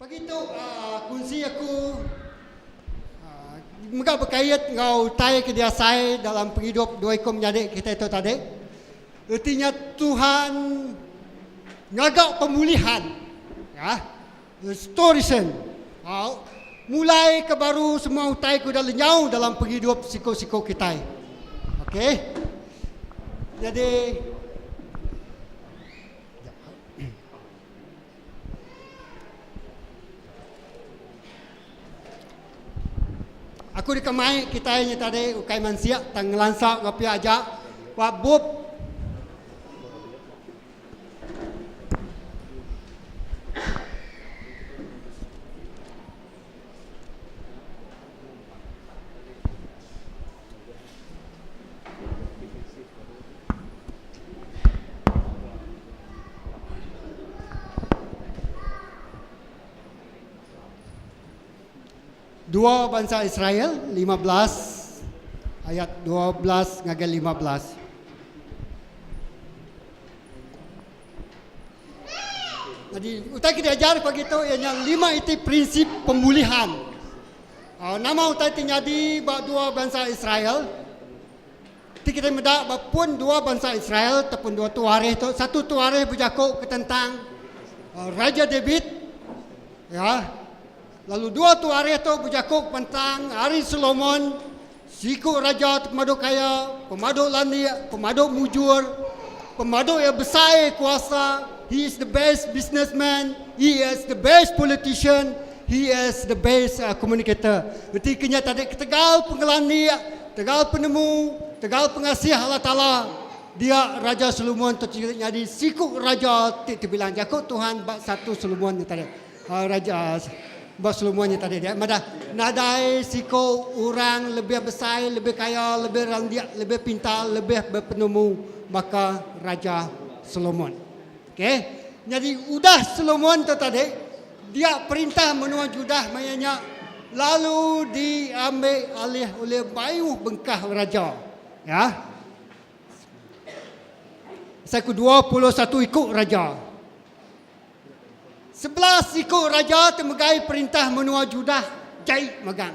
Pagi tu kunsi aku mega bekait enggau utai ke diasai dalam pengidup dua iku menyadi kitai tu tadi. Reti nya Tuhan ngaga pemulihan ya restoration au mulai ke baru semua utai ke udah lenyau dalam pengidup siku-siku kitai. Okey. Jadi Aku deka mai kitai nya tadi ukai mansik tang ngelansa enggau pia aja ba bup Dua bansa Israel 15 ayat 12 ngagai 15. Jadi utai ke diajar pagi tu iya nya lima iti prinsip pemulihan. Uh, nama utai ti nyadi ba dua bansa Israel? Ti kitai meda ba pun dua bansa Israel ataupun dua tuarih tu, satu tuarih bejaku ke tentang uh, Raja David ya. Lalu dua tuarih tu bejaku tentang hari Solomon, siku raja ti pemadu kaya, pemadu landik, pemadu mujur, pemadu iya besai kuasa, he is the best businessman, he is the best politician, he is the best uh, communicator. Reti ke nya tadi ketegal pengelandik, Tegal penemu, tegal pengasih Allah Taala, dia Raja Solomon tu nyadi siku raja ti tebilang. Jaku Tuhan ba satu Solomon nya tadi. Raja ba Solomon nya tadi dia madah nadai siku orang lebih besai, lebih kaya, lebih randik, lebih pintar, lebih bepenemu baka Raja Solomon. Okey. Nyadi udah Solomon tu tadi dia perintah menua Judah maya nya lalu diambi alih oleh mayuh bengkah raja. Ya. Sai ku 21 iku raja. 11 iku raja ti megai perintah menua Judah jai megang.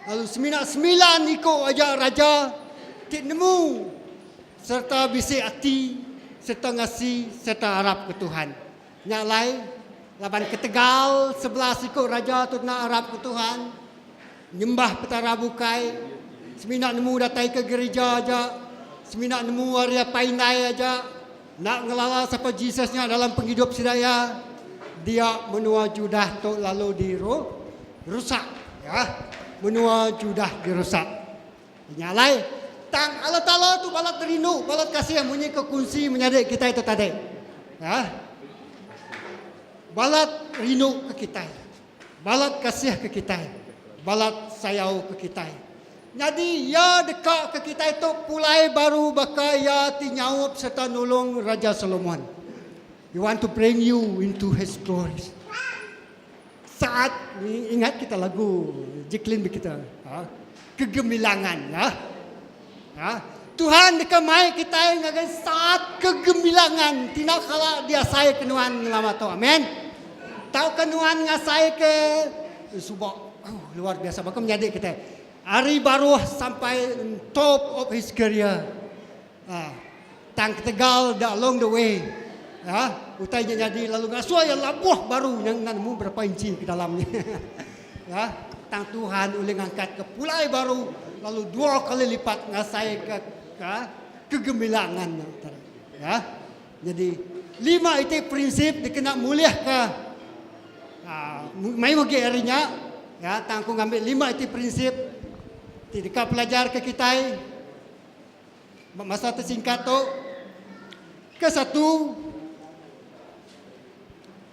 Lalu semina 9 iku aja raja ti nemu sereta bisi ati sereta ngasi sereta arap ke Tuhan. Nya alai, laban ketegal 11 iku raja tu enda arap ke Tuhan, nyembah petara bukai, semina nemu datai ke gerija aja, semina nemu ari apai indai aja, enda ngelala sapa Jesus nya dalam pengidup sida iya, dia menua Judah tu lalu dirusak. Ya, menua Judah dirusak. Nya alai, tang Allah Taala tu balat rindu, balat kasih munyi ke kunsi menyadi kitai tu tadi. Ha? Balat rindu ke kitai. Balat kasih ke kitai. Balat sayau ke kitai. Nyadi iya deka ke kitai tu pulai baru baka iya ti nyaup sereta nulung Raja Solomon. He want to bring you into his glories. Saat ingat kita lagu Jacqueline kita ha? Kegemilangan ya. Ha? Tuhan deka mai kitai ngagai saat kegemilangan ti enda kala diasai ke nuan ngelama tu. Amen. Tauka nuan ngasai ke suba oh, luar biasa baka menyadi kitai. Ari baruh sampai top of his career. Ha. Tang ketegal the along the way ha, utai nya nyadi lalu ngasuh iya labuh baru nya enda nemu berapa inci ke dalam nya. Ha, tang Tuhan ulih ngangkat ke pulai baru lalu dua kali lipat ngasai ke ke kegemilangan nya tadi. Ha. Jadi lima iti prinsip dikena mulihka ha, mayuh agi ari nya ya tang aku ngambi lima iti prinsip ti deka pelajar ke kitai Ba masa ti singkat tu, kesatu,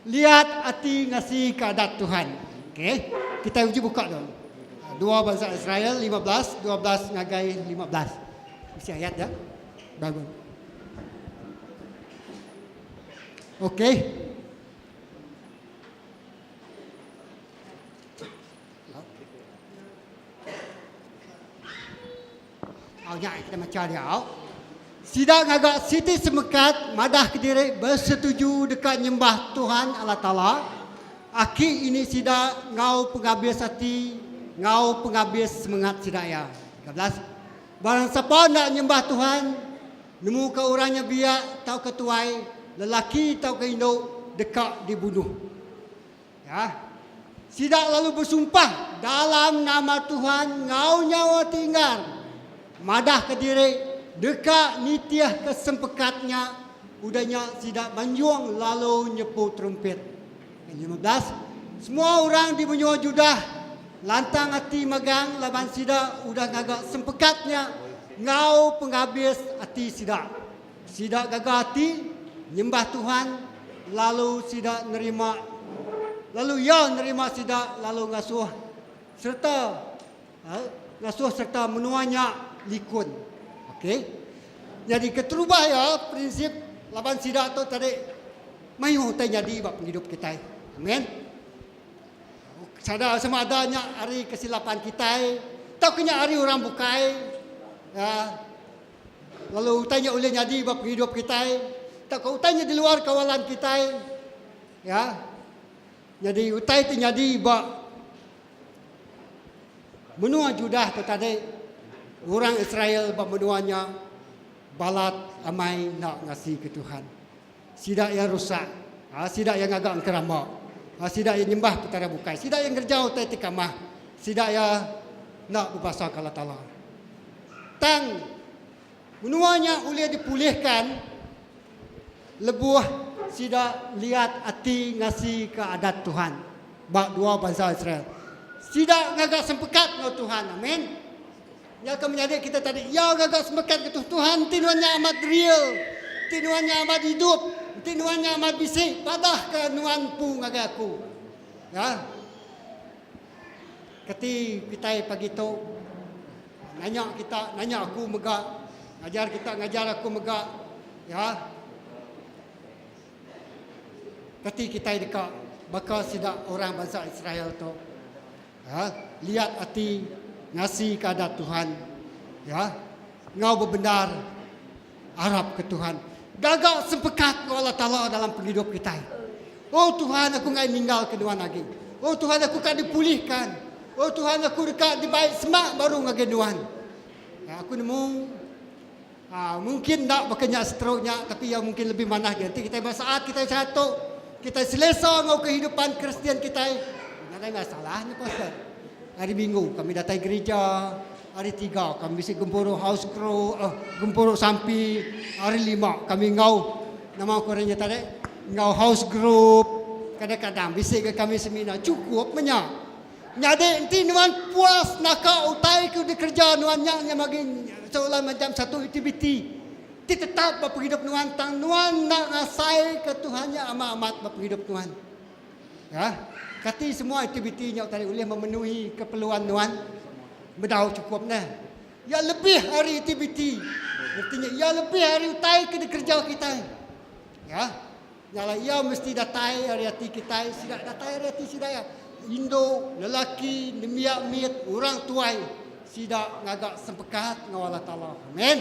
liat ati ngasika adat Tuhan. Okey, kitai uji buka tu. Dua bansa Israel 15, 12 ngagai 15. Bisi ayat ya. Bible. Okey. Au nya kita macha dia au. Sida ngaga siti semekat madah kediri besetuju deka nyembah Tuhan Allah Taala. aki ini sida enggau pengabis ati enggau pengabis semengat sida iya. 13. Barang sapa enda nyembah Tuhan, nemuka orang nya biak tauka tuai, lelaki tauka indu, deka dibunuh. Ya. Sida lalu besumpah dalam nama Tuhan enggau nyawa ti inggar, madahka diri deka nitihka sempekat nya, udah nya sida manjung lalu nyepu terumpit. 15, Semua orang di menua Judah lantang ati magang laban sida udah ngaga sempekat nya enggau pengabis ati sida. Sida gaga ati nyembah Tuhan lalu sida nerima lalu Iya nerima sida lalu ngasuh sereta ngasuh sereta menua nya likun. Okey. Nyadi keterubah iya prinsip laban sida tu tadi mayuh utai nyadi ba pengidup kitai. Amen. Sada sama ada nya ari kesilapan kitai tauka nya ari orang bukai. Ya. Lalu utai nya ulih nyadi ba pengidup kitai tauka utai nya di luar kawalan kitai. Ya. Nyadi utai ti nyadi ba menua Judah tu tadi, orang Israel ba menua nya balat amai enda ngasika Tuhan. Sida iya rusak. Ha, sida iya ngaga engkeramba. Ha, sida iya nyembah petara bukai. Sida iya ngereja utai ti kamah. Sida iya enda bebasaka Allah Taala. Tang, menua nya ulih dipulihka lebuh sida liat ati ngasika adat Tuhan ba dua bansa Israel. Sida ngaga sempekat enggau Tuhan. Amen. Nya ke menyadi kita tadi, iya ngaga sempekat ke Tuhan enti nuan nya amat real, enti nuan nya amat idup, enti nuan nya amat bisi, padahka nuan empu ngagai aku. Ya. Keti kitai pagi tu nanya kita, nanya aku mega, ngajar kita, ngajar aku mega, ya. Keti kitai deka baka sida orang bansa Israel tu. Ya, liat ati ngasika adat Tuhan. Ya, enggau bebendar arap ke Tuhan. Gaga sempekat enggau Allah Taala dalam pengidup kitai. Oh Tuhan, aku enggai ninggalka nuan agi. Oh Tuhan, aku ka dipulihkan. Oh Tuhan, aku deka dibai semak baru ngagai nuan. Ya, aku nemu ha, mungkin enda baka nya seteruk nya tapi iya mungkin lebih manah agi. Enti kitai ba saat kitai satu, kitai selesa enggau kehidupan Kristian kitai, nadai masalah nya pastor. Hari Minggu kami datai gerija, hari Tiga kami bisi gempuru house group, eh, gempuru sampi, hari Lima kami enggau nama ku orang nya tadi enggau house group. Kadang-kadang bisi ga kami seminar cukup menya. Nyadi enti nuan puas naka utai ke dikereja nuan nya nya magi seolah macam satu aktiviti ti tetap ba pengidup nuan tang nuan enda ngasaika Tuhan nya amat amat ba pengidup nuan. Ya. Kati semua aktiviti nya tadi ulih memenuhi keperluan nuan? Bedau chukup neh. Iya lebih ari aktiviti. Reti nya iya lebih ari utai ke dikereja kitai. Ya. Nya alai iya mesti datai ari ati kitai, sida datai ari ati sida iya. Indu, lelaki, nembiak mit, orang tuai, sida ngaga sempekat enggau Allah Taala. Amen.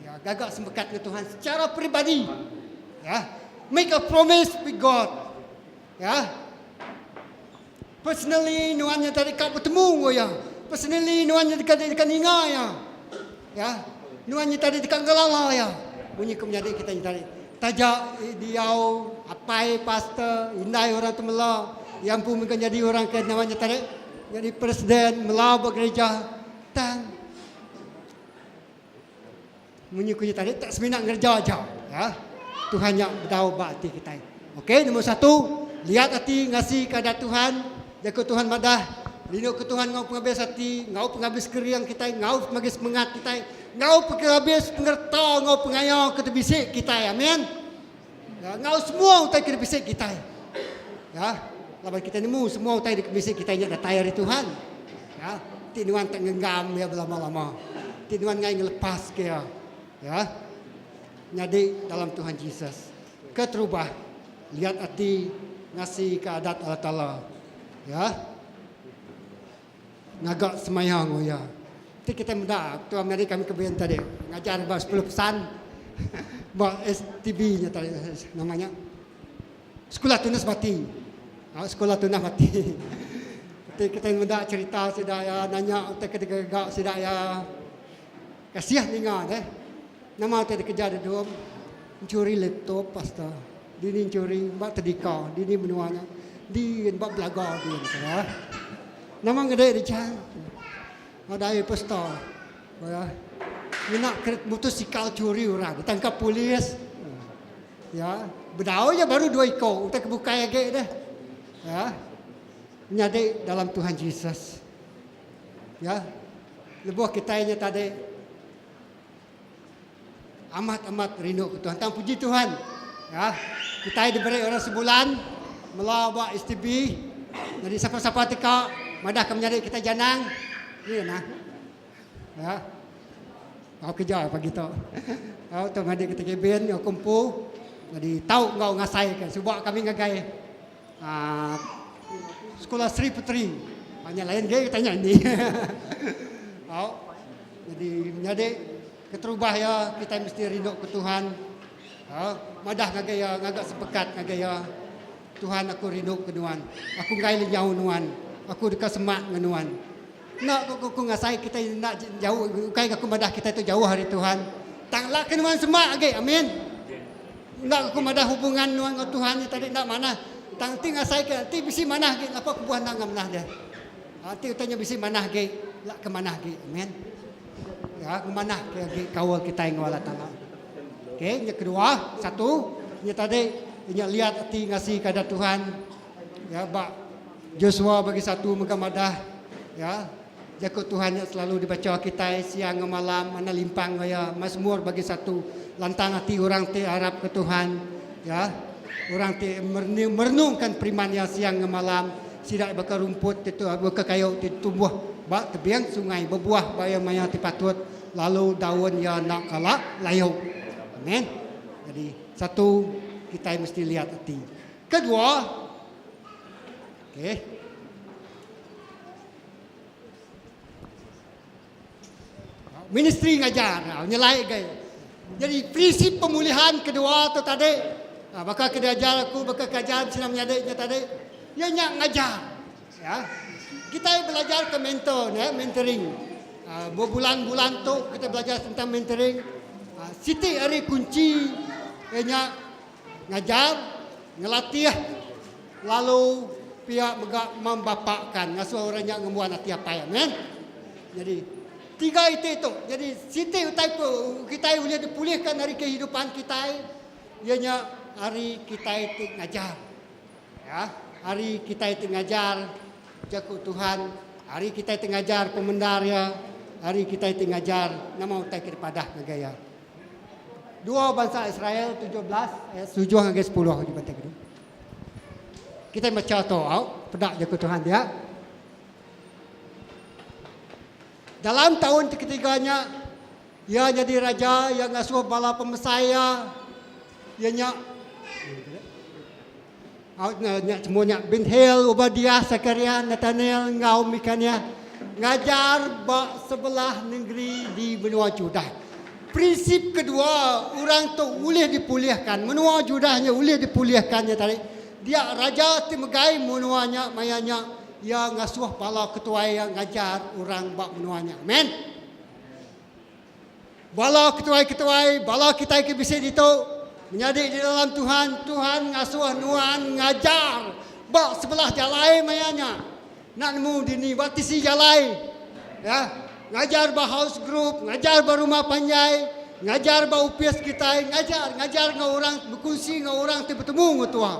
Ya, gaga sempekat enggau Tuhan secara peribadi. Ya. Make a promise with God. Ya. Personally nuan nya tadi ka betemu enggau iya. Personally nuan nya deka deka ninga iya. Ya. Nuan nya tadi deka ngelala iya. Munyi ku menyadi kita nya tadi. Taja diau apai pastor, indai orang tu mela, iya empu mega nyadi orang ke nama nya tadi nyadi presiden mela ba gereja. Tang Munyi ku nya tadi tak semina ngereja aja. Ya. Tuhan nya bedau ba ati kitai. Okey, nombor satu, liat ati ngasi ke adat Tuhan. Jaku Tuhan madah, rindu ke Tuhan enggau pengabis ati, enggau pengabis kering kitai, enggau pengabis semengat kitai, enggau pengabis pengereta enggau pengaya ke tebisi kitai. Amin. Ya, enggau semua utai ke dibisi kitai. Ya, laban kitai nemu semua utai dibisi kitai nya datai ari Tuhan. Ya, ti nuan tak ngenggam iya belama-lama. Ti nuan ngai ngelepas ke iya. Ya. Nyadi dalam Tuhan Jesus. Keterubah, liat ati ngasi ke adat Allah Taala. Ya. Ngaga semaya enggau iya. Ti kitai meda ketua menyadi kami ke bin tadi ngajar ba 10 pesan ba STB nya tadi nama nya Sekolah Tunas Bati. Au sekula tunah mati. Enti kitai meda cherita sida iya nanya utai ke digaga sida iya kasih ninga deh. Nama utai dikeja didum enchuri laptop pastor. Dini enchuri ba tedika dini menua nya din ba belaga din ka. Nama ngede dichang nadai pastor. Ngena mutosikal churi orang ditangkap polis. Ya, bedau ja baru dua iko, utai ke bukai agi deh. Ya. Menyadi dalam Tuhan Jesus. Ya. Lebuh kitai nya tadi amat-amat rindu ke Tuhan. Tang puji Tuhan. Ya. Kitai diberi orang sebulan mela ba STB. Jadi sapa-sapa ti ka madah ke menyadi kitai janang. Ni nah. Ya. Tau keja pagi tu. Tau tu ngadi kita kebin ngau kumpu. Jadi tau ngau ngasai ke suba kami ngagai uh, sekolah Sri Puteri. Hanya lain ge kita nya ini. Tau. Jadi menyadi keterubah ya kita mesti rindu ke Tuhan. Uh, madah ngagai ya ngaga sepekat ngagai ya. Tuhan aku rindu ke nuan. Aku enggai lenyau nuan. Aku deka semak ngan nuan. Enda ko ku ngasai kitai enda jauh ukai aku madah kitai tu jauh ari Tuhan. Tang lak ke nuan semak agi. Amin. Enda ku madah hubungan nuan enggau Tuhan nya tadi enda manah. Tang enti ngasai ke enti bisi manah agi lapa kebuah enda enggau manah deh. Ha enti utai nya bisi manah agi lak ke manah agi. Amin. Ya ngemanah ke agi kaul kitai enggau Allah Taala. Okey nya kedua, satu nya tadi nya liat ati ngasi ke adat Tuhan. Ya ba Joshua bagi satu mega madah ya jaku Tuhan nya selalu dibacha kitai siang enggau malam enda limpang enggau iya Mazmur bagi satu lantang ati orang ti arap ke Tuhan ya orang ti merenungkan periman iya siang enggau malam sida baka rumput ti baka kayu ti tumbuh ba tebing sungai bebuah ba iya maya ti patut lalu daun iya enda kala layu. Amen. Jadi satu kitai mesti liat ati. Kedua, okey. Ministri ngajar, nyelai gai. Jadi prinsip pemulihan kedua tu tadi, baka ke diajar aku, baka ke ajar sida menyadi nya tadi, iya nya ngajar. Ya. Kitai belajar ke mentor ne, mentoring. Bebulan-bulan tu kita belajar tentang mentoring. Siti ari kunci iya nya Ngajar, ngelatih, lalu pia mega membapakkan ngasuh orang nya ngembuan ati apai. Amen. Jadi tiga iti tu. Jadi siti utai ke kitai ulih dipulihkan ari kehidupan kitai iya nya ari kitai ti ngajar. Ya, ari kitai ti ngajar jaku Tuhan, ari kitai ti ngajar pemendar iya, ari kitai ti ngajar nama utai ke dipadah ngagai iya. Dua bansa Israel 17 ayat tujuh ngagai sepuluh di bantai kedu. Kita macha tu au peda jaku Tuhan dia. Dalam taun ti ketiga nya iya nyadi raja iya ngasuh bala pemesai iya iya nya au nya semua nya Ben-Hail, Obadiah, Sekariah, Natanel enggau Mikaniah ngajar ba sebelah nengeri di menua Judah. Prinsip kedua, orang tu ulih dipulihka. Menua Judah nya ulih dipulihka nya tadi. Dia raja ti megai menua nya maya nya iya ngasuh bala ketuai iya ngajar orang ba menua nya. Amen. Bala ketuai-ketuai, bala kitai ke bisi ditu, menyadi di dalam Tuhan, Tuhan ngasuh nuan ngajar ba sebelah jalai maya nya. Enda nemu dini ba tisi jalai. Ya, ngajar ba house group, ngajar ba rumah panjai, ngajar ba opis kitai, ngajar, ngajar enggau orang, bekunsi enggau orang ti betemu enggau tua.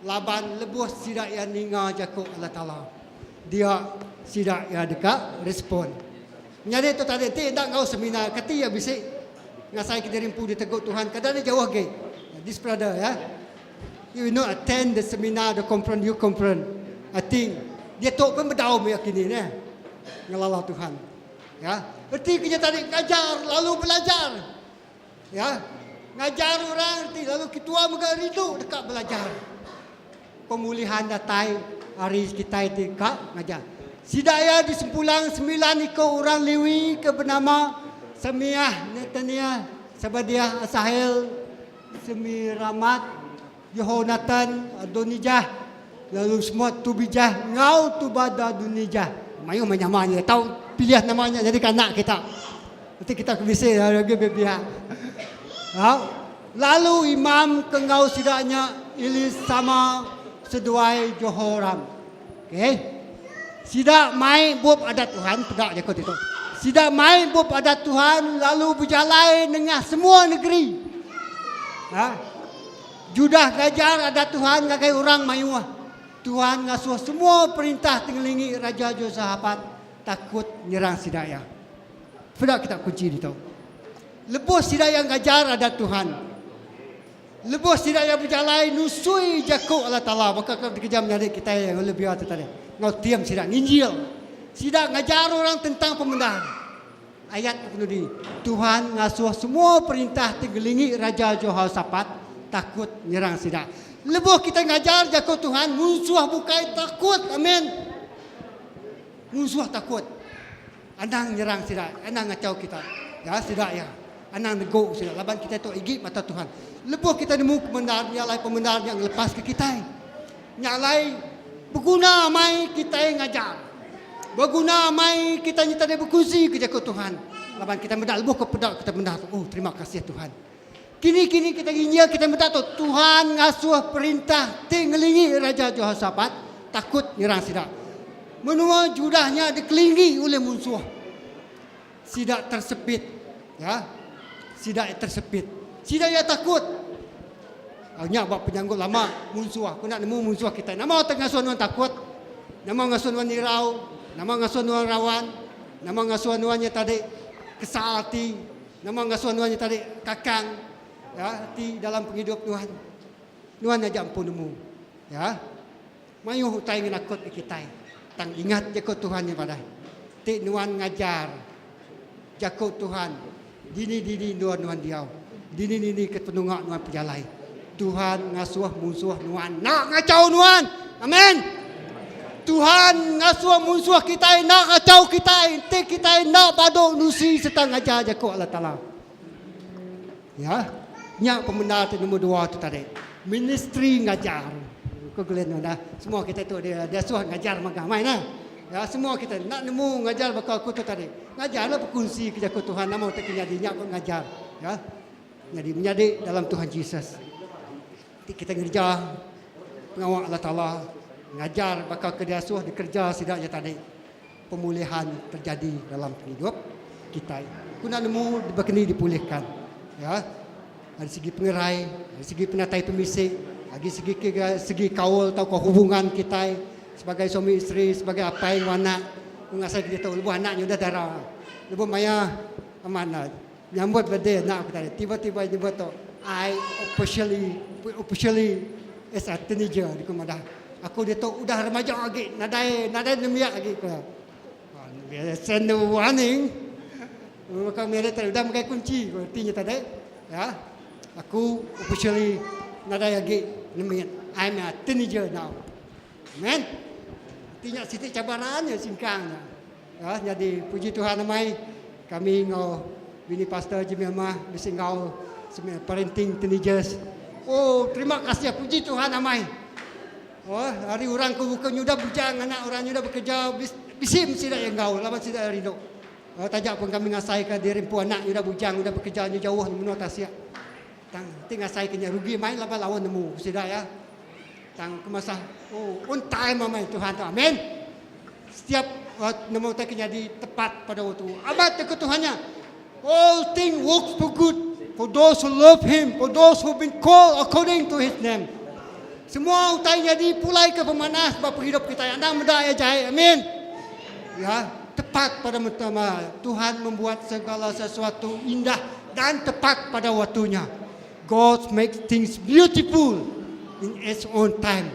Laban lebuh sida iya ninga jaku Allah Taala, dia sida iya deka respon. Menyadi tu tadi enti enda enggau seminar kati iya bisi ngasai ke diri empu ditegu Tuhan kada enda jauh agi. This brother ya. You will not attend the seminar the conference you conference. I think dia tu pun bedau meh kini neh. Ngelala Tuhan. Ya. Erti ke nya tadi ngajar lalu belajar. Ya. Ngajar orang erti lalu ketua mega rindu deka belajar. Pemulihan datai ari kitai ti ka ngajar. Sida iya disempulang semilan iku orang Lewi ke benama Semiah, Netaniah, Sebadiah, Asahel, Semiramat, Jehonatan, Adonijah. lalu semua Tubijah enggau Tubadadunijah. Mayuh meh nama nya. Tau pilih nama nya nyadika anak kita. Enti kita ke bisi agi biak. Au. Lalu imam ke enggau sida nya Elisama seduai Jehoram. Okey. Sida mai bup Adat Tuhan, peda jaku ditu. Sida mai bup Adat Tuhan lalu bejalai nengah semua negeri. Ha? Judah ngajar Adat Tuhan ngagai orang mayuh. Tuhan ngasuh semua perintah ti ngelingi Raja Jehosapat takut nyerang sida iya. Peda kita kunchi ditu. Lebuh sida iya ngajar Adat Tuhan, lebuh sida iya bejalai nusui jaku Allah Taala baka ke dikereja menyadi kitai Olivia tu tadi enggau tim sida nginjil. Sida ngajar orang tentang pemendar. Ayat ke penudi, Tuhan ngasuh semua perintah ti ngelingi Raja Jehosapat takut nyerang sida. Lebuh kitai ngajar jaku Tuhan, munsuh bukai takut. Amen. Munsuh takut. Anang nyerang sida, anang ngachau kita. Ya, sida iya. Anang negu sida laban kitai tu igi mata Tuhan. Lebuh kitai nemu pemendar nya alai pemendar nya ngelepaska kitai. Nya alai beguna amai kitai ngajar. Beguna amai kitai nyita diri bekunsi ke jaku Tuhan. Laban kitai meda lebuh ke peda kitai menda tu, oh terima kasih Tuhan. Kini-kini kitai nginjil kitai meda tu Tuhan ngasuh perintah ti ngelingi Raja Jehosapat takut nyerang sida. Menua Judah nya dikelingi ulih munsuh. Sida tersepit. Ya. Sida tersepit. Sida iya takut. Au nya ba penyanggup lama munsuh. Aku enda nemu munsuh kitai. Nama utai ngasuh nuan takut? Nama ngasuh nuan irau? Nama ngasuh nuan rawan? Nama ngasuh nuan nya tadi kesal ati? Nama ngasuh nuan nya tadi kakang ya ati dalam pengidup nuan? Nuan aja empu nemu. Ya. Mayuh utai ngenakut ke kitai. Tang ingat jaku Tuhan nya padah. Ti nuan ngajar jaku Tuhan dini-dini endur nuan diau, dini-dini ke penunga nuan pejalai, Tuhan ngasuh munsuh nuan enda ngachau nuan. Amen. Tuhan ngasuh munsuh kitai enda ngachau kitai enti kitai enda badu nusi sereta ngajar jaku Allah Taala. Ya. Nya pemendar ti nombor dua tu tadi. Ministri ngajar. Ku Glenn udah. Semua kita tu dia diasuh ngajar mega mai nah. Ya semua kita enda nemu ngajar baka aku tu tadi. Ngajarlah bekunsi ke jaku Tuhan nama utai ke nyadi nya ku ngajar. Ya. Nyadi menyadi dalam Tuhan Jesus. Ti kita ngereja pengawa Allah Taala ngajar baka ke diasuh dikereja sida nya tadi. Pemulihan terjadi dalam pengidup kitai. Ku enda nemu baka ni dipulihkan. Ya. Ari segi pengerai, ari segi penatai pemisi, agi segi segi kaul tauka hubungan kitai sebagai suami isteri, sebagai apai enggau anak. Ku ngasai ke ditu lebuh anak nya udah dara. Lebuh maya amat nyambut birthday anak ku tadi tiba-tiba nyebut tu I officially officially as a teenager ku madah. Aku ditu udah remaja agi nadai nadai nembiak agi ku iya. Send the warning. Baka meri tadi udah megai kunchi ku reti nya tadi. Ya. Aku officially nadai agi nembiak. I'm a teenager now. Amen. Reti nya siti cabaran nya singkang nya. Ya, nyadi puji Tuhan amai kami enggau bini pastor Jimmy Amah bisi enggau parenting teenagers. Oh, terima kasih puji Tuhan amai. Oh, hari orang ke buka nyudah bujang anak orang nyudah bekerja bisi sida yang enggau laban sida yang rindu. Oh, taja pun kami ngasai ke diri empu anak nyudah bujang udah bekerja nyu jauh menua tasik. Tang ti ngasai ke nya rugi mai laban lawan nemu sida ya. Tang kemasah oh on time amai Tuhan tu. Amen. Setiap nemu utai ke nyadi tepat pada waktu. Amat ke Tuhan nya. All thing works for good for those who love him, for those who been called according to his name. Semua utai nyadi pulai ke pemanah sebab penghidup kita. Anda meda ya jai. Amin. Ya, tepat pada mutama. Tuhan membuat segala sesuatu indah dan tepat pada waktunya. God makes things beautiful in its own time.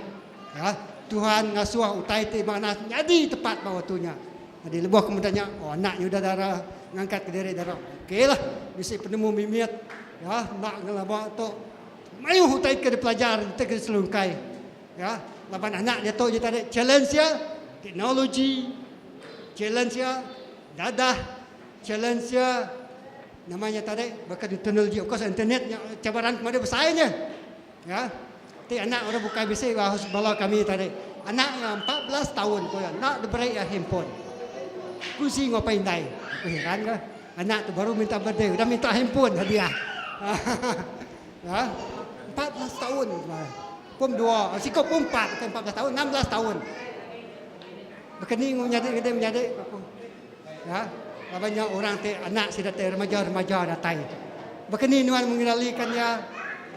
Ya, Tuhan ngasuh utai ti manah nyadi tepat ba waktu nya. Nyadi lebuh ke meda nya, oh anak nya udah dara ngangkat ke diri dara. Okey lah, bisi penemu mimit. Ya, enda ngelama tu mayuh utai ke dipelajar ti ke diselungkai. Ya, laban anak diatu nya tadi challenge iya teknologi, challenge iya dadah, challenge iya nama nya tadi baka teknologi of course internet nya cabaran pemadu besai nya. Ya. Ti anak orang bukai bisi ba bala kami tadi. Anak iya 14 taun ku iya enda diberi iya handphone. Kunsi enggau apai indai. Aku heran ka anak tu baru minta birthday udah minta handphone hadiah. Ha 14 taun pom dua siku pom empat bukan 14 taun 16 taun. Baka ni enggau menyadi ngedai menyadi aku. Ya laban nya orang ti anak sida ti remaja-remaja datai. Baka ni nuan mengendalikan iya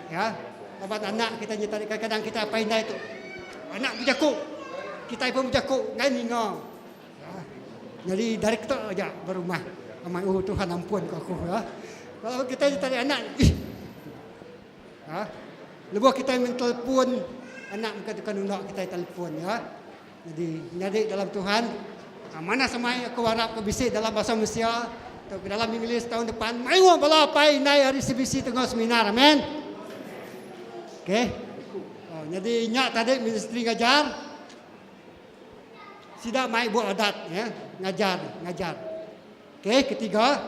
ya laban anak kita nya tadi kadang-kadang kita apai indai tu anak bejaku kitai pun bejaku enggai ninga. Ya. Nyadi director aja ba rumah. Amai oh Tuhan ampun ku aku ya. Kalau kita nya tadi anak ih. Ha? Lebuh kitai mentelpon anak mega deka nunda kitai telpon ya. Jadi menyadi dalam Tuhan ha, manah semai aku arap ke bisi dalam bahasa Malaysia atau ke dalam English tahun depan mayuh bala apai indai ari CBC tengah seminar amen. Okey. Oh, jadi nya tadi ministri ngajar sida mai buat adat ya, ngajar ngajar. Okey, ketiga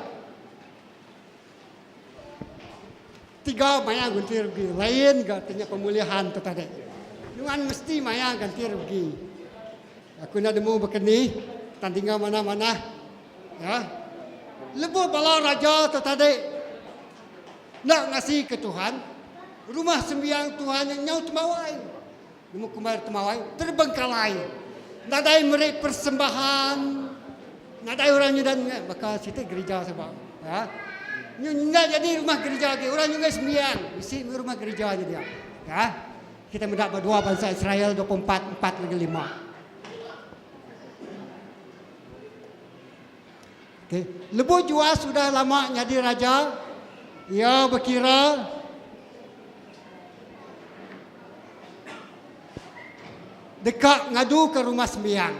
Tiga maya ganti rugi lain ga ti nya pemulihan tu tadi. Nuan mesti maya ganti rugi. Aku enda nemu baka ni tang dinga manah-manah ya. Lebuh bala raja tu tadi enda ngasi ke Tuhan, rumah sembiang Tuhan nya nyau temawai. Nemu kumbai temawai terbengkalai. Nadai meri persembahan, nadai orang nyudan baka siti gerija suba. Ya. Nya jadi rumah gerija agi, orang nyunggai sembiang, bisi meh rumah gerija nya dia. Ya. Kita meda ba dua bansa Israel 24 4 ngagai 5. Okey, lebuh Joas udah lama nyadi raja, iya bekira deka ngaduka rumah sembiang.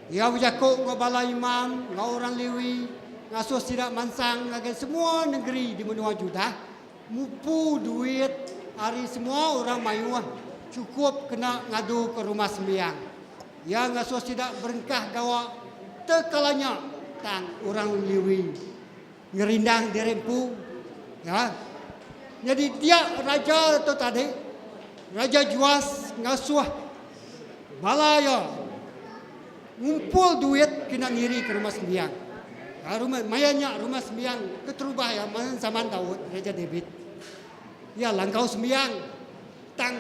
Iya bejaku enggau bala imam enggau orang Lewi, ngasuh sida mansang ngagai semua nengeri di menua Judah, mupu duit ari semua orang mayuh chukup kena ngaduka rumah sembiang. Iya ngasuh sida berengkah gawa tekala nya tang orang Lewi ngerindang diri empu. Ya. Nyadi dia raja tu tadi, Raja Joas ngasuh bala iya ngumpul duit kena nirika rumah sembiang. Ha, rumah, maya nya rumah sembiang keterubah iya masa zaman Daud, Raja David. Iya langkau sembiang. Tang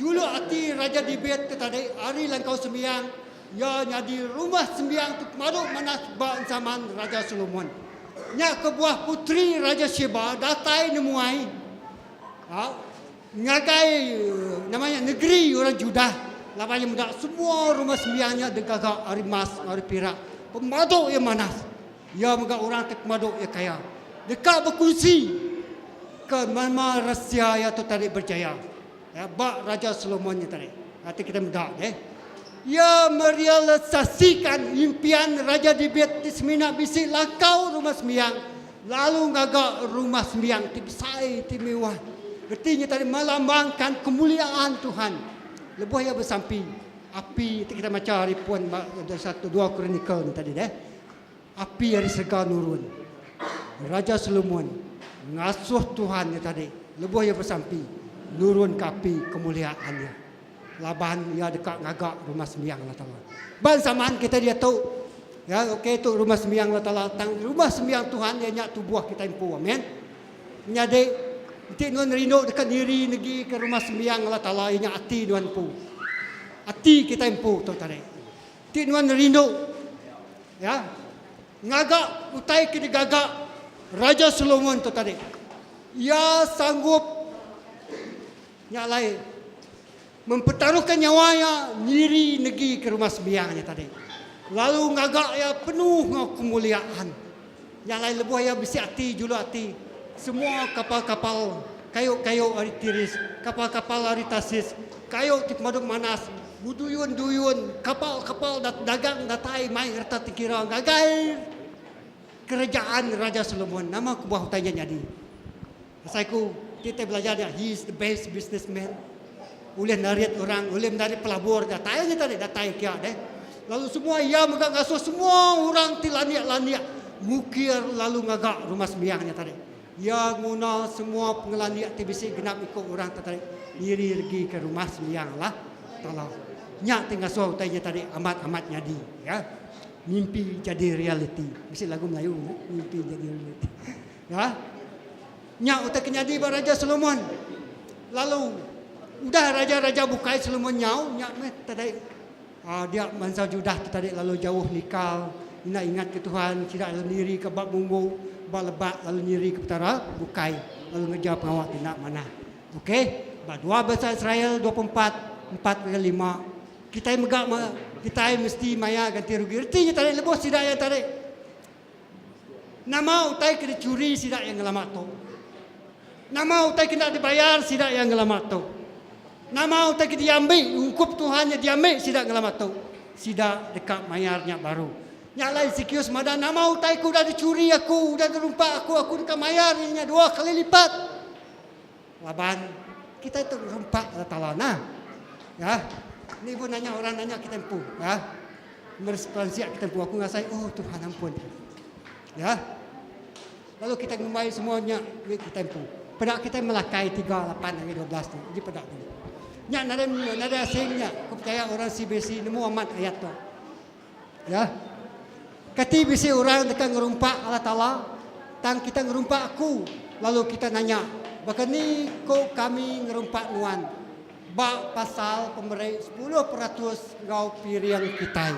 Juluk ati Raja David ke tadi ari langkau sembiang iya nyadi rumah sembiang ti pemadu manah ba zaman Raja Solomon. Nya kebuah puteri Raja Sheba datai nemuai ngagai nama nya negeri orang Judah laban iya meda semua rumah sembiang nya digaga ari emas enggau ari pirak pemadu iya manah. Iya mega orang ti pemadu iya kaya. Deka bekunsi ke nama resia iya tu tadi berjaya. Ya, ba Raja Solomon nya tadi. Ati kita meda deh. Iya merealisasikan impian Raja David ti semina bisi langkau rumah sembiang lalu ngaga rumah sembiang ti besai ti mewah. Reti nya tadi melambangkan kemuliaan Tuhan. Lebuh iya besampi, api ti kita macha ari pun ba satu dua Chronicle nya tadi deh. Api ari serega nurun. Raja Solomon ngasuh Tuhan nya tadi lebuh iya besampi nurunka api kemuliaan iya laban iya deka ngaga rumah sembiang Allah Taala. Ba zaman kitai diatu ya okey tu rumah sembiang Allah Taala tang rumah sembiang Tuhan iya nya tubuh kitai empu. Amen. Menyadi enti nuan rindu deka niri negi ke rumah sembiang Allah Taala iya nya ati nuan empu. Ati kitai empu tu tadi. Ti nuan rindu ya ngaga utai ke digaga Raja Solomon tu tadi. Iya sanggup nya alai mempertaruhkan nyawa iya nyiri negi ke rumah sembiang nya tadi. Lalu ngaga iya penuh enggau kemuliaan. Nya alai lebuh iya bisi ati juluk ati semua kapal-kapal kayu-kayu ari Tiris, kapal-kapal ari Tarsis, kayu ti pemadu manas, beduyun-duyun, kapal-kapal dagang datai mai reta tengkira ngagai kerajaan Raja Solomon. Nama kebuah utai nya nyadi? Asai ku ti belajar nya he is the best businessman. Ulih narit orang, ulih menarik pelabur datai nya tadi datai kia deh. Lalu semua iya mega ngasuh semua orang ti landik-landik ngukir lalu ngaga rumah sembiang nya tadi. Iya nguna semua pengelandik ti bisi genap iku orang ti tadi nyiri regi ke rumah sembiang Allah Taala. Nya ti ngasuh utai nya tadi amat-amat nyadi. Ya. Mimpi jadi realiti. Bisi lagu Melayu nya, mimpi jadi realiti. Ya. Nya utai ke nyadi ba Raja Solomon. Lalu udah raja-raja bukai Solomon nyau, nya meh tadi uh, dia bansa Judah tu tadi lalu jauh nikal, enda ingat ke Tuhan, sida lalu niri ke ba munggu, ba lebak lalu nyiri ke petara bukai lalu ngereja pengawa ti enda manah. Okey, ba dua bansa Israel 24 4 ngagai 5 Kitai mega kitai mesti mayar ganti rugi. Reti nya tadi lebuh sida iya tadi nama utai ke dicuri sida iya ngelama tu. Nama utai ke enda dibayar sida iya ngelama tu. Nama utai ke diambi ungkup Tuhan nya diambi sida ngelama tu. Sida deka mayar nya baru. Nya alai Ezekius madah nama utai ke udah dicuri aku, udah dirumpak aku, aku deka mayar iya nya dua kali lipat. Laban kitai tu ngerumpak Allah Taala nah. Ya. Ni pun nanya orang nanya kita empu, ya. Meresponsiak kita empu aku ngasai oh Tuhan ampun. Ya. Lalu kita ngumbai semua nya duit kita empu. Peda kita melakai 3 8 ngagai 12 tu. Ji peda tu. Nya nadai nadai asing nya. Aku percaya orang CBC nemu amat ayat tu. Ya. Kati bisi orang deka ngerumpak Allah Taala, tang kita ngerumpak aku, lalu kita nanya, Baka ni ku kami ngerumpak nuan ba pasal pemeri 10% enggau piring kitai?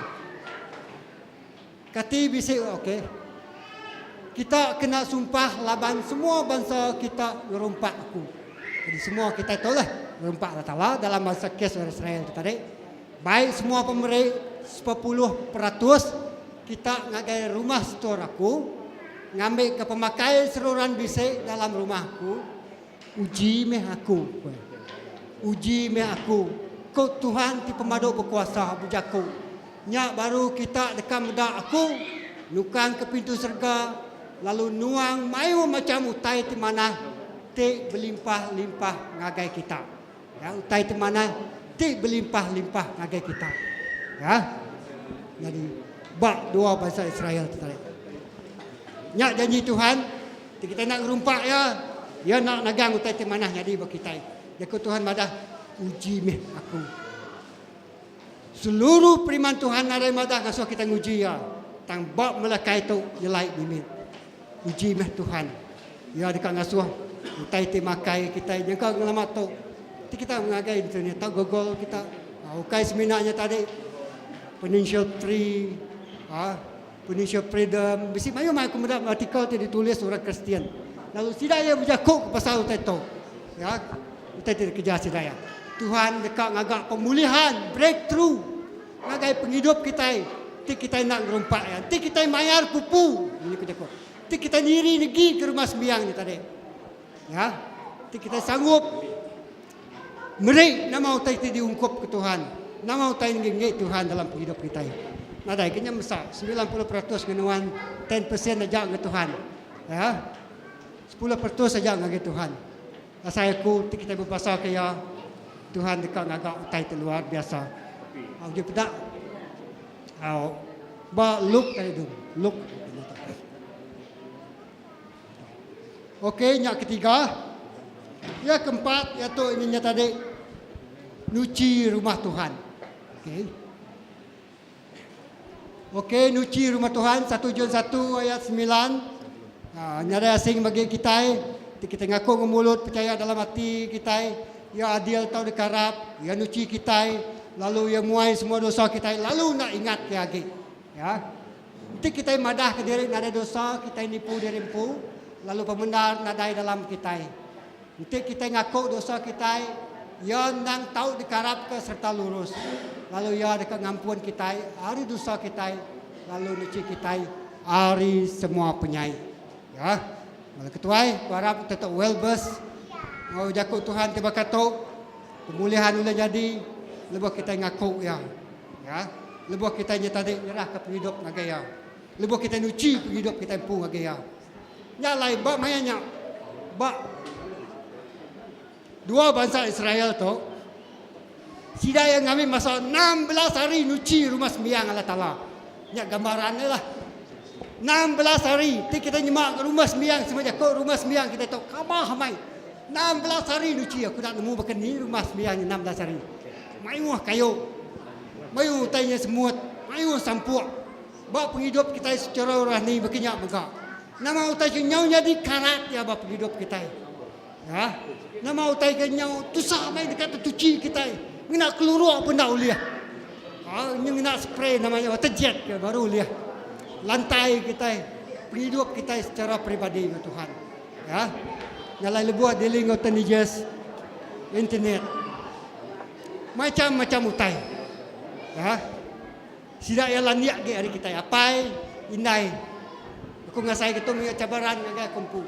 Kati bisi okey. Kita kena sumpah laban semua bansa kita ngerumpak aku. Jadi semua kitai tu lah ngerumpak Allah Taala dalam bansa kes orang Israel tu tadi. Bai semua pemeri 10% kita ngagai rumah setor aku, ngambika pemakai seruran bisi dalam rumah aku. Uji meh aku, ku iya. Uji meh aku, ku Tuhan ti Pemadu Bekuasa bejaku. Nya baru kita deka meda aku nukangka pintu serega lalu nuang mayuh macham utai ti manah ti belimpah-limpah ngagai kita. Ya, utai ti manah ti belimpah-limpah ngagai kita. Ya. Jadi ba dua bansa Israel tu tadi. Nya janji Tuhan, ti kita nak ngerumpak ya, ya nak nagang utai ti manah nyadi ba kitai. Jaku Tuhan madah, uji meh aku. Seluruh periman Tuhan nadai madah ngasuh kita nguji ya. Tang ba melekai tu nyelai mimit. Uji meh Tuhan. Iya deka ngasuh utai ti makai kitai nyangka ngelama tu. Ti kita ngagai internet tau Google kita ukai semina nya tadi financial free ha financial freedom bisi mayuh meh aku meda artikel ti ditulis orang Kristian. Lalu sida iya bejaku ke pasal utai tu. Ya utai ti dikereja sida iya. Tuhan deka ngaga pemulihan breakthrough ngagai pengidup kitai ti kitai enda ngerumpak iya. Enti kitai mayar pupu munyi ku jaku. Ti kitai niri negi ke rumah sembiang nya tadi. Ya. Ti kitai sanggup meri nama utai ti diungkup ke Tuhan. Nama utai negi Tuhan dalam pengidup kitai. Nadai ke nya mesa 90% ngenuan 10% aja nge Tuhan. Ya. 10% aja ngagai Tuhan. Asai aku ti kitai bebasa ke iya, Tuhan deka ngaga utai ti luar biasa. Au dipeda. Au ba Luke tadi tu. Luke. Okey, nya ketiga. Ya keempat, ya tu ini nya tadi nuci rumah Tuhan. Okey. Okey, nuci rumah Tuhan 1 John 1 ayat 9. Ha, nyadai asing bagi kitai, ti kita ngaku enggau mulut percaya dalam ati kitai, ya adil tau dikarap, ya nuci kitai, lalu ya muai semua dosa kitai lalu enda ingat ke agi. Ya. Enti kitai madah ke diri nadai dosa, kitai nipu diri empu, lalu pemendar nadai dalam kitai. Enti kitai ngaku dosa kitai, iya endang tau dikarapka sereta lurus, lalu iya deka ngampun kitai ari dosa kitai lalu nuchi kitai ari semua penyai. Ya. Bala ketuai, ku arap kita tu well versed enggau jaku Tuhan ti baka tu. Pemulihan ulih nyadi lebuh kitai ngaku iya. Ya. Lebuh kitai nya tadi nyerahka pengidup ngagai iya. Lebuh kitai nuchi pengidup kitai empu ngagai iya. Nya alai ba maya nya ba dua bansa Israel tu sida iya ngambi masa 16 hari nuchi rumah sembiang Allah Taala. Nya gambaran dia lah. 16 hari ti kita nyema ke rumah sembiang sema jaku rumah sembiang kita tu kamah amai. 16 hari nuchi aku enda nemu baka ni rumah sembiang nya 16 hari. Mayuh kayu. Mayuh utai nya semut, mayuh sampuk. Ba pengidup kitai secara rohani baka nya mega. Nama utai ke nyau nyadi karat iya ba pengidup kitai. Ya. Nama utai ke nyau tusah mai deka tetuchi kitai. Ngena keluruk pun enda ulih. Ha, ngena spray nama nya water jet ke baru ulih. Lantai kitai, pengidup kitai secara peribadi enggau Tuhan. Ya. Nyalai lebuh dealing enggau teenagers, internet. Macam-macam utai. Ya. Sida iya landik agi ari kitai apai, indai. Aku ngasai ke tu mega cabaran ngagai aku empu.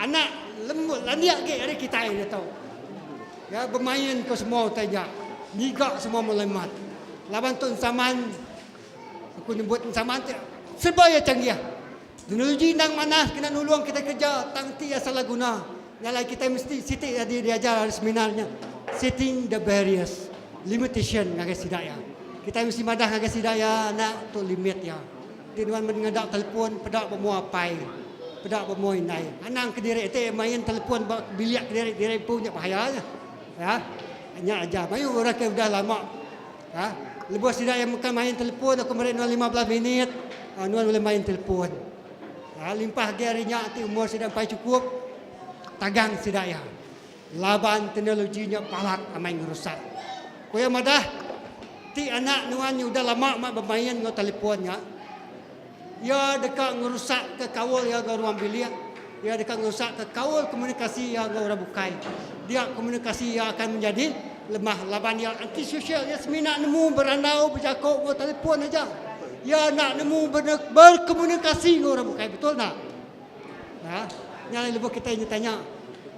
Anak lembut landik agi ari kitai diatu. Ya bemain ke semua utai nya, ngiga semua maklumat. Laban tu ensaman aku nyebut ensaman ti serba iya canggih. Teknologi endang manah kena nulung kitai kereja tang enti iya salah guna. Nya alai kitai mesti siti adi diajar ari seminar nya setting the barriers, limitation ngagai sida iya. Kitai mesti madah ngagai sida iya anak tu limit iya. Enti nuan meh ngeda telefon peda ba mua apai, peda ba mua indai. Anang kediri enti main telefon ba bilik kediri diri empu nya bahaya nya. Ya. Nya aja mayuh orang ke udah lama Ha? Lebuh sida iya meka main telefon, aku meri nuan 15 minit, ha, nuan ulih main telefon. Ha, limpah agi ari nya ti umur sida empai chukup, tagang sida iya. Laban teknologi nya balat amai ngerusak. Ku iya madah, ti anak nuan nya udah lama amat bemain enggau telefon nya, iya deka ngerusakka kaul iya enggau ruang bilik, iya deka ngerusakka kaul komunikasi iya enggau orang bukai. Dia komunikasi iya akan menjadi lemah laban iya antisosial, iya semina nemu berandau bejaku enggau telefon aja. Iya enda nemu berkomunikasi enggau orang bukai. Betul enda? Ha? Nya alai lebuh kitai nya tanya,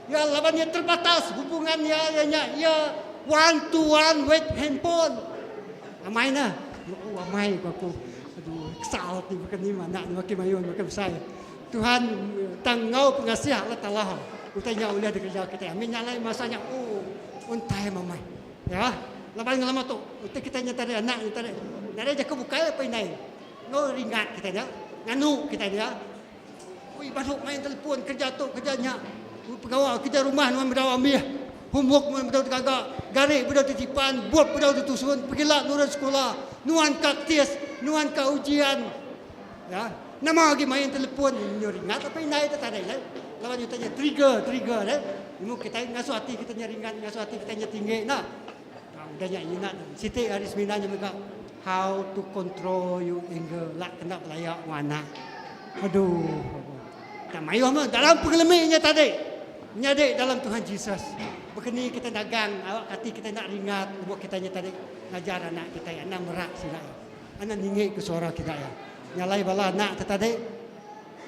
iya laban iya terbatas hubungan iya iya nya iya one to one with handphone. Amai nah. Oh, amai ku aku. Aduh, kesal ati baka ni anak ni makin mayuh makin besai. Tuhan tang enggau pengasih Allah Taala utai nya ulih dikereja kitai. Amin nya alai masa nya oh on time amai. Ya, laban ngelama tu utai kitai nya tadi anak nya tadi nadai jaku bukai apa indai. Enggau ringat kitai nya, nganu kitai dia. Ui badu main telefon kerja tu kerja nya. Pengawa kerja rumah nuan bedau ambih. Homework nuan bedau tegaga, gari bedau tetipan, bup bedau tetusun, pegila nurun sekula, nuan ka tes, nuan ka ujian. Ya. Nama agi main telefon nyu ringat apai indai te tadi deh. Laban nyu tanya trigger trigger deh. Nemu kitai ngasuh ati kita nya ringat, ngasuh ati kita nya tinggi enda. Udah nya nyinat siti ari seminar nya mega how to control your anger lak kena belaya enggau anak. Aduh. Tak mayuh meh dalam pengelemi nya tadi. Menyadi dalam Tuhan Jesus. Baka ni kita nagang awak ati kita enda ringat lebuh kita nya tadi ngajar anak kitai anang merak sida iya. Anang ninggi ke suara kita iya. Nya alai bala anak te tadi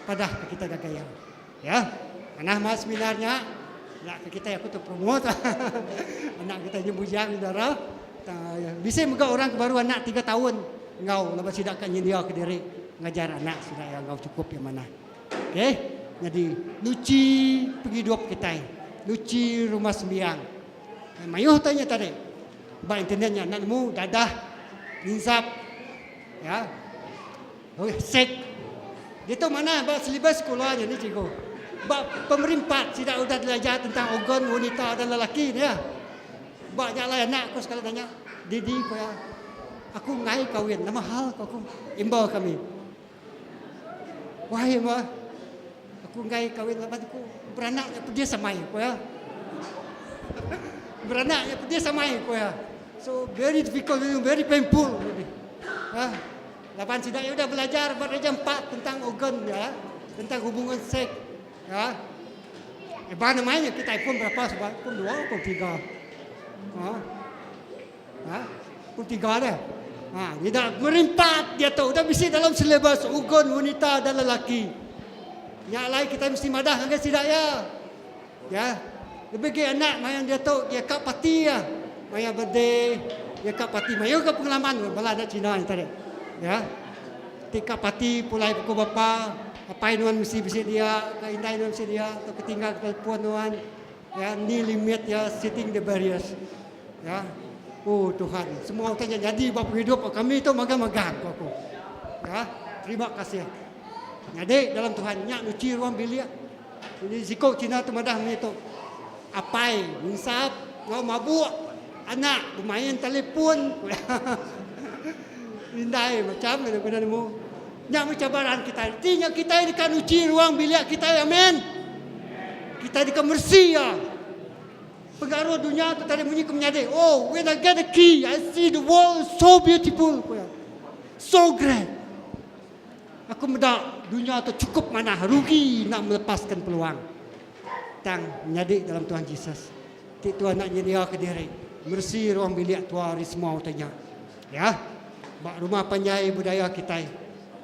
padah ke kita ngagai iya. Ya. Manah mah seminar nya. Nya ke kitai aku tu promote. anak kita nya bujang saudara. Bisi mega orang ke baru anak 3 taun enggau laban sida ka nyendia ke diri ngajar anak sida iya enggau chukup iya manah. Okey. Nyadi nuchi pengidup kitai, nuchi rumah sembiang. Mayuh utai nya tadi. Ba internet nya enda nemu dadah, nginsap, ya. Oi, sek. Ditu manah ba silibus sekula nya ni cikgu. Ba pemerimpat sida udah belajar tentang organ wanita dan lelaki dia. Ba nya alai anak aku sekali tanya, Didi ku iya, aku enggai kawin, nama hal ku aku? Imba kami. Wahai imba, aku enggai kawin laban aku beranak nya pedis amai ku iya. Beranak nya pedis amai ku iya. So very difficult, very painful. Ha? Laban sida iya udah belajar ba darjah empat tentang organ ya, tentang hubungan seks. Ya. Eba nama nya kitai pun berapa suba? Pun dua pun tiga. Ha. Ha. Pun tiga dah. Ha, dia dah merimpat dia tu udah bisi dalam silibus organ wanita dan lelaki. Nya alai kitai mesti madah ngagai sida ya. Ya. Lebih agi anak maya dia tu dia ka parti ya. Maya birthday dia ka parti mayuh ga pengalaman bala anak Cina nya tadi. Ya. Ti ka parti pulai pukul berapa apai nuan mesti bisi dia ka indai nuan bisi dia tau ke tinggal telefon nuan ya ni limit ya setting the barriers. Ya. Oh Tuhan, semua utai nya nyadi ba pengidup kami tu magang-magang ku aku. Ya. Terima kasih. Nyadi dalam Tuhan nya nuchi ruang bilik Ini siku Cina tu madah munyi tu. Apai nginsap enggau mabuk, anak bemain telefon. Indai macam ke enda nemu. Nya meh cabaran kitai. Reti nya kitai deka nuchi ruang bilik kitai. Amen. Kitai deka meresi iya. Pengaruh dunya tu tadi munyi ke menyadi. Oh, when I get the key, I see the world so beautiful. Ku iya. So great. Aku meda dunya tu chukup manah, rugi enda melepaskan peluang. Tang menyadi dalam Tuhan Jesus. Ti tua enda nyediaka diri meresi ruang bilik tua ari semua utai nya. Ya. Ba rumah panjai budaya kitai.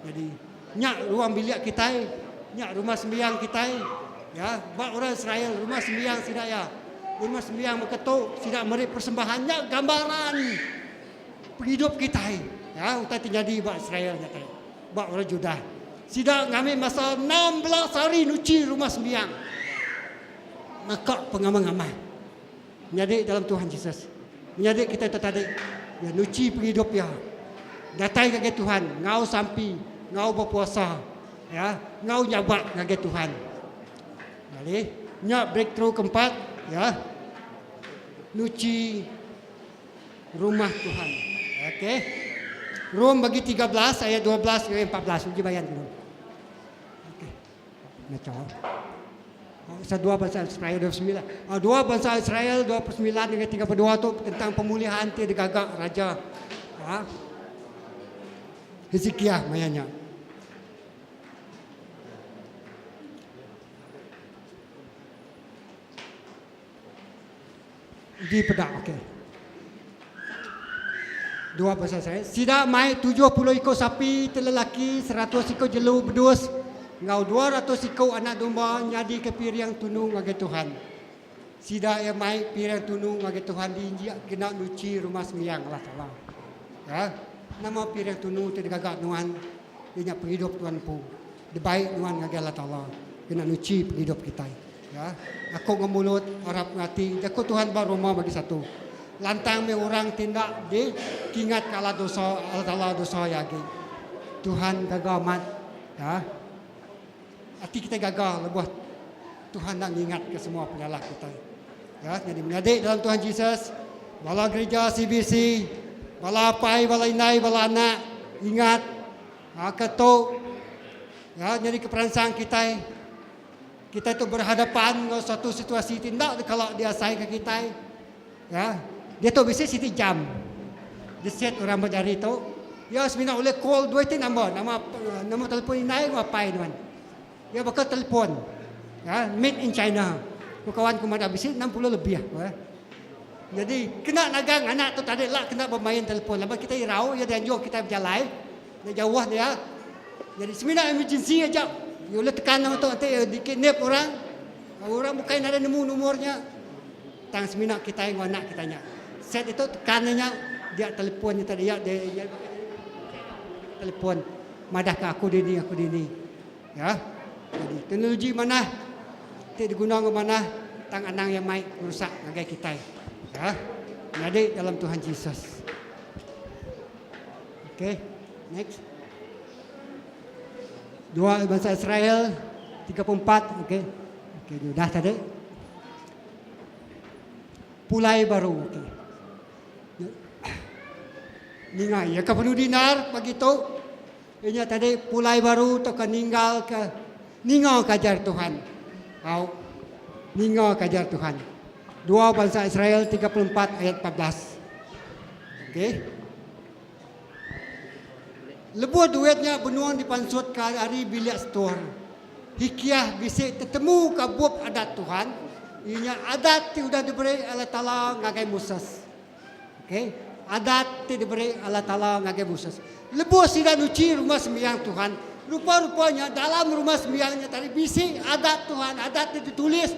Jadi nya ruang bilik kitai, nya rumah sembiang kitai. Ya, ba orang Israel rumah sembiang sida iya. Rumah sembiang baka tu sida meri persembahan nya gambaran pengidup kitai. Ya, utai ti nyadi ba Israel nya tadi. Ba orang Judah. Sida ngambi masa 16 hari nuchi rumah sembiang. Naka pengamah-ngamah. Menyadi dalam Tuhan Jesus. Menyadi kitai tu tadi, iya nuchi pengidup iya. Datai ngagai Tuhan enggau sampi, enggau bepuasa, ya, enggau nyabak ngagai Tuhan. Jadi, nya breakthrough keempat, ya. Nuchi rumah Tuhan. Okey. Rom bagi 13 ayat 12 hingga 14. Uji bayan dulu. Okey. Ngacha. Pasal dua bansa Israel 29. Ah, dua bansa Israel 29 hingga 32 tu tentang pemulihan ti digaga raja ha? Hezekiah maya nya. Uji peda okey. Dua pasal saya. Sida mai 70 iku sapi ti lelaki, 100 iku jelu bedus, enggau 200 iku anak domba nyadika piring tunu ngagai Tuhan. Sida iya mai piring tunu ngagai Tuhan diinjik kena nuchi rumah sembiang Allah Taala. Ya, nama piring tunu ti digaga nuan iya nya pengidup tuan empu. Dibai nuan ngagai Allah Taala kena nuchi pengidup kitai. Ya, aku enggau mulut arap enggau ati jaku Tuhan ba Roma bagi satu. Lantang meh orang ti enda di kingat ka Allah dosa Allah Taala dosa iya agi. Tuhan gaga amat. Ya. Ati kitai gaga lebuh Tuhan enda ngingat ke semua penyalah kitai. Ya, nyadi menyadi dalam Tuhan Jesus, bala gereja CBC, bala apai, bala indai, bala anak, ingat ha, ke tu ya, nyadi ke peransang kitai Kitai tu berhadapan enggau suatu situasi ti enda kala diasaika kitai. Ya. Diatu bisi siti jam diset orang ba jari tu. Iya semina ulih call dua iti number, nama nama telefon indai enggau apai nuan. Iya baka telefon. Ya, made in China. Ku kawan ku madah bisi 60 lebih ku eh. Jadi kena nagang anak tu tadi la kena bemain telefon laban kitai irau iya dianjung kitai bejalai. Enda jauh dia. Jadi semina emergency aja. Iya ulih tekan nama tu enti dikidnap orang. Orang bukai nadai nemu numur nya. Tang semina kitai enggau anak kitai nya. Set itu tekan nya dia telefon nya tadi ya dia ya, telefon madah ke aku dini aku dini. Ya. Jadi teknologi manah ti diguna enggau manah tang anang iya mai ngerusak ngagai kitai. Ya. Nyadi dalam Tuhan Jesus. Okay, next. Dua bangsa Israel 34, okay. Okay, ni udah tadi. Pulai baru, okay. Ninga iya ke perlu dinar pagi tu. Inya tadi pulai baru tu ke ninggal ke ninga ke ajar Tuhan. Au. Ninga ke ajar Tuhan. Dua bangsa Israel 34 ayat 14. Okey. Lebuh duit nya benung dipansutka ari bilik setor, Hikiah bisi tetemuka bup Adat Tuhan, iya nya Adat ti udah diberi Allah Taala ngagai Moses. Okey, Adat ti diberi Allah Taala ngagai Moses. Lebuh sida nuchi rumah sembiang Tuhan, rupa-rupa nya dalam rumah sembiang nya tadi bisi Adat Tuhan, Adat ti ditulis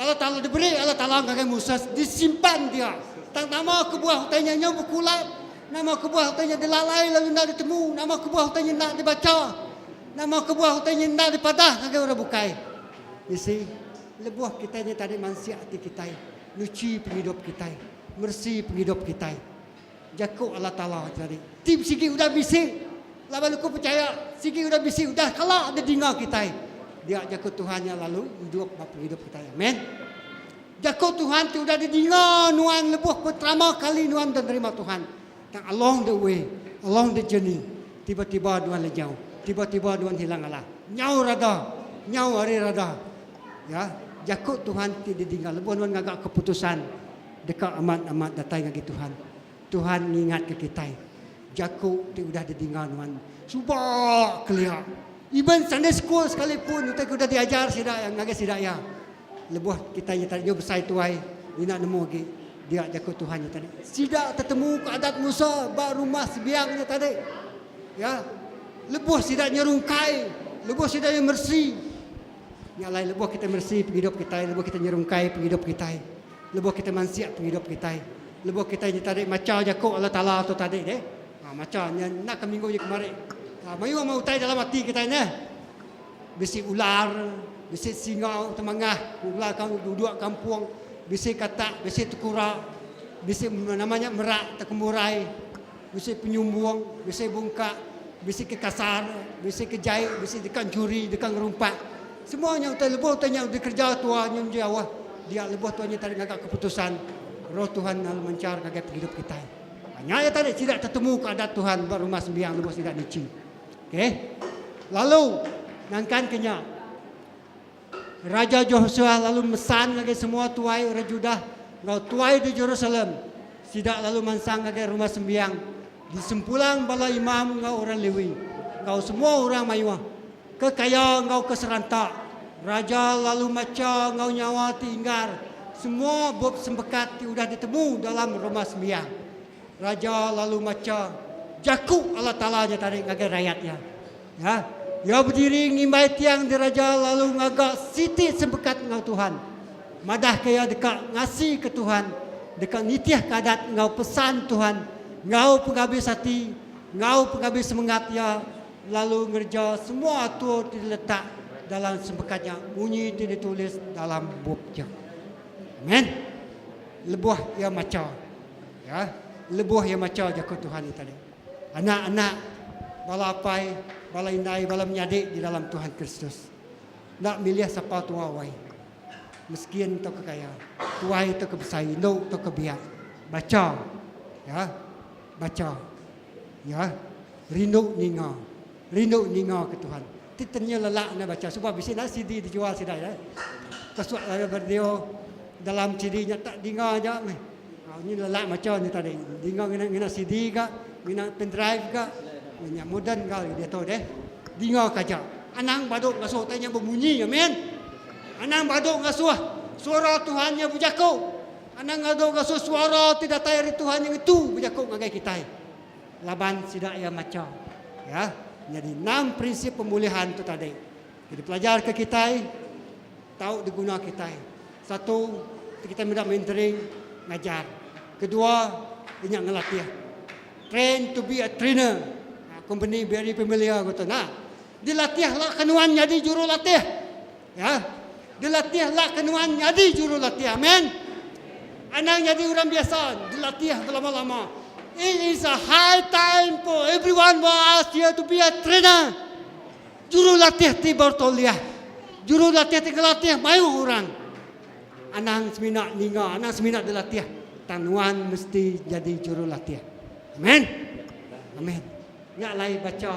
Allah Taala diberi Allah Taala ngagai Moses disimpan dia. Tang nama kebuah utai nya nyau bekulap, nama kebuah utai nya dilalai lalu enda ditemu, nama kebuah utai nya enda dibacha, nama kebuah utai nya enda dipadah ngagai orang bukai. You see, lebuh kitai nya tadi mansik ati kitai, nuchi pengidup kitai, meresi pengidup kitai. Jaku Allah Taala tadi ti sigi udah bisi laban aku pechaya sigi udah bisi udah kala didinga kitai dia jaku Tuhan nya lalu idup ba pengidup kitai amen. Jaku Tuhan ti udah didinga nuan lebuh pertama kali nuan udah nerima Tuhan tang along the way. Along the journey, tiba-tiba nuan lenyau, tiba-tiba nuan hilang alah. Nyau rada, nyau ari rada. Ya, jaku Tuhan ti didinga lebuh nuan ngaga keputusan deka amat-amat datai ngagai Tuhan. Tuhan ngingatka kitai jaku ti udah didinga nuan suba kelia. Even Sunday school sekalipun utai ke udah diajar sida ngagai sida iya. Lebuh kitai nya tadi nyau besai tuai enda nemu agi dia jaku Tuhan nya tadi. Sida tetemu ke adat Musa ba rumah sembiang nya tadi. Ya. Lebuh sida nyerungkai, lebuh sida nya meresi. Nya alai lebuh kitai meresi pengidup kitai, lebuh kitai nyerungkai pengidup kitai, lebuh kitai mansik pengidup kitai, lebuh kitai nya tadi macha jaku Allah Taala tu tadi deh. Ha macha nya enda ke minggu nya kemari. Ha mayuh meh utai dalam ati kitai neh. Bisi ular, bisi singa temangah, ular ka duduk kampung, bisi katak, bisi tekura, bisi nama nya merak tekemurai, bisi penyumbung, bisi bungka, bisi ke kasar, bisi ke jai, bisi deka enchuri, deka ngerumpak. Semua nya utai lebuh utai nya dikereja tua nyun jauh dia lebuh tua nya tadi ngaga keputusan roh Tuhan lalu manchar ngagai pengidup kitai. Nya iya tadi sida tetemu ke adat Tuhan ba rumah sembiang lebuh sida nichi. Okey. Lalu nangkan ke nya, Raja Joshua lalu mesan ngagai semua tuai orang Judah enggau tuai di Jerusalem. Sida lalu mansang ngagai Rumah Sembiang disempulang bala imam enggau orang Lewi, enggau semua orang mayuh, ke kaya enggau ke seranta. Raja lalu macha enggau nyawa ti inggar semua bup sempekat ti udah ditemu dalam Rumah Sembiang. Raja lalu macha jaku Allah Taala nya tadi ngagai rayat iya. Ya, iya bediri ngimbai tiang diraja lalu ngaga siti sempekat enggau Tuhan, madahka iya deka ngasika Tuhan, deka nitihka adat enggau pesan Tuhan enggau pengabis ati, enggau pengabis semengat iya, lalu ngereja semua atur ti diletak dalam sempekat nya munyi ti ditulis dalam bup nya. Amen. Lebuh iya macha. Ya, lebuh iya macha jaku Tuhan nya tadi. Anak-anak, bala apai, bala indai, bala menyadi di dalam Tuhan Kristus. Enda milih sapa tua wai. Meskin tauka kaya, tuai tauka besai, indu tauka biak. Bacha. Ya. Bacha. Ya. Rindu ninga. Rindu ninga ke Tuhan. Ti tenya lelak enda bacha suba bisi enda CD dijual sida ya. Kesuak lalu radio dalam CD nya tak dinga aja meh. Ha nyi lelak macha nya tadi. Dinga ngena ngena CD ka, ngena pendrive ka. Nya moden ka diatu deh. Dinga ka aja. Anang badu ngasuh utai nya bemunyi amen. Anang badu ngasuh suara Tuhan nya bejaku. Anang badu ngasuh suara ti datai ari Tuhan nya ngetu bejaku ngagai kitai. Laban sida iya macha. Ya, nyadi enam prinsip pemulihan tu tadi ti dipelajarka kitai tau diguna kitai. Satu, ti kitai meda mentoring ngajar. Kedua, iya nya ngelatih. Train to be a trainer. Ha, kompeni very familiar ku tu nah. Dilatih la ke nuan nyadi jurulatih. Ya. Dilatih la ke nuan nyadi jurulatih. Amen. Anang nyadi orang biasa, dilatih belama-lama. It is a high time for everyone for us here to be a trainer. Jurulatih ti bertauliah. Jurulatih ti ngelatih mayuh orang. Anang semina ninga, anang semina dilatih. Tang nuan mesti nyadi jurulatih. Amen. Amen. Nya alai bacha.